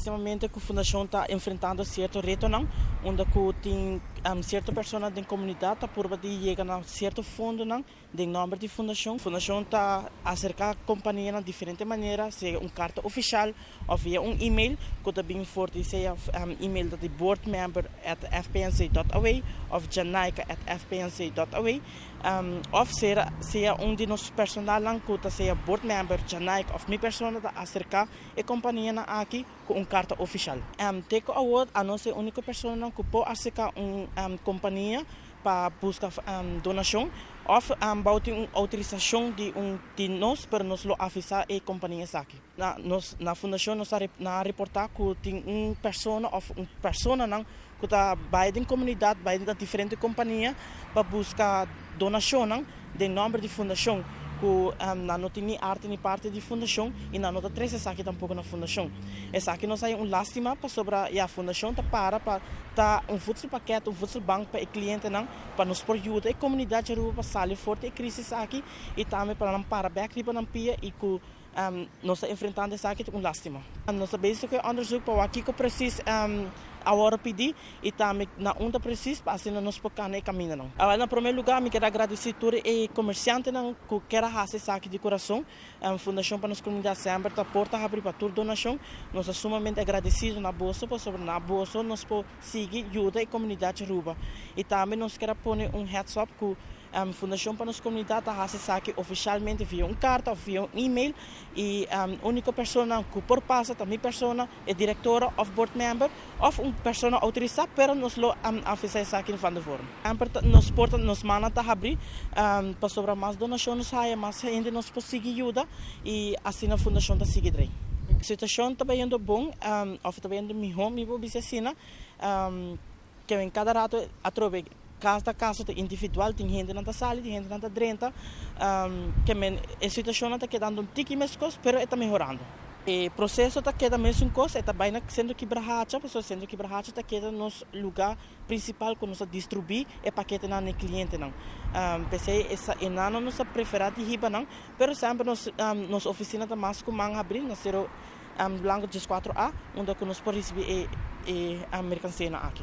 Lastimamente ku fundashon ta enfrentando sierto retonan, unda ku tin sierto persona den komunidat ta purba di yega na sierto fondonan den nòmber di fundashon. Fundashon ta aserká kompanianan diferente manera, sea un karta ofishal òf via un email ku ta bin for di sea email ta di boardmember@fpnc.aw òf janaika@fpnc.aw òf sea un di nos personalnan ku ta sea board member, Janaika òf mi persona ta aserká e kompanianan aki ku un karta ofishal. Te ku awor anos e úniko personanan ku por aserká un kompania pa buska donashon òf bou tin un outorisashon di un di nos, pero nos lo avisá e kompania esaki. Na nos na fundashon nos a nan a reportá ku tin un persona òf un personanan ku ta bai den komunidat, bai den diferente kompania pa buska donashonnan den nòmber di fundashon ku nan no tin ni arte ni parte di fundashon i nan no ta trese esaki tampoko na fundashon. Esaki nos haña un lástima pasobra ya fundashon ta para pa ta un voedselpakket, un voedselbank pa e klientenan pa nos por yuda e komunidat di Aruba pa sali for di e krisis aki i tambe pa nan para bèk riba nan pia i ku nos ta enfrentando esaki ta un lástima. Nos ta bezig ku e onderzoek pa wak kiko presis a wòrdu pidí i tambe na unda presis pa asina nos por kana e kamindanan. Awor na promé lugá mi kier agradesí tur e komersiantenan ku kier a hasi esaki di kurason. Fundashon pa Nos Komunidat semper ta porta habrí pa tur donashon. Nos ta sumamente agradesido na boso pasobra na boso nos por sigui yuda e komunidat di Aruba. I tambe nos kier a pone un heads up ku Fundashon pa Nos Komunidat ta hasi esaki ofishalmente via un karta òf via un email i úniko persona ku por pasa ta mi persona, e direktora òf board member òf un persona outorisá, pero nos lo avisá esaki van tevoren. Semper nos porta, nos mannan ta habrí pasobra mas donashon nos haya, mas hende nos por sigui yuda i asina fundashon ta sigui drei. Situashon ta bayendo bon òf ta bayendo mihó, mi por bisa asina, ke men kada rato atrobe kada kaso ta individual, tin hendenan ta sali, tin hendenan ta drenta, ke men e situashonnan ta kedando un tiki meskos pero e ta mehorando. E proseso ta keda mesun kos, e ta bai na Sentro Kibrahacha, pasobra Sentro Kibrahacha ta keda nos lugá prinsipal ku nos ta distribuí e paketenan na e klientenan. P'esei e nan nos ta preferá di hiba nan, pero semper nos nos ofisina ta mas ku man habrí na Sero Blanco 14 A, unda ku nos por risibí e e merkansianan aki.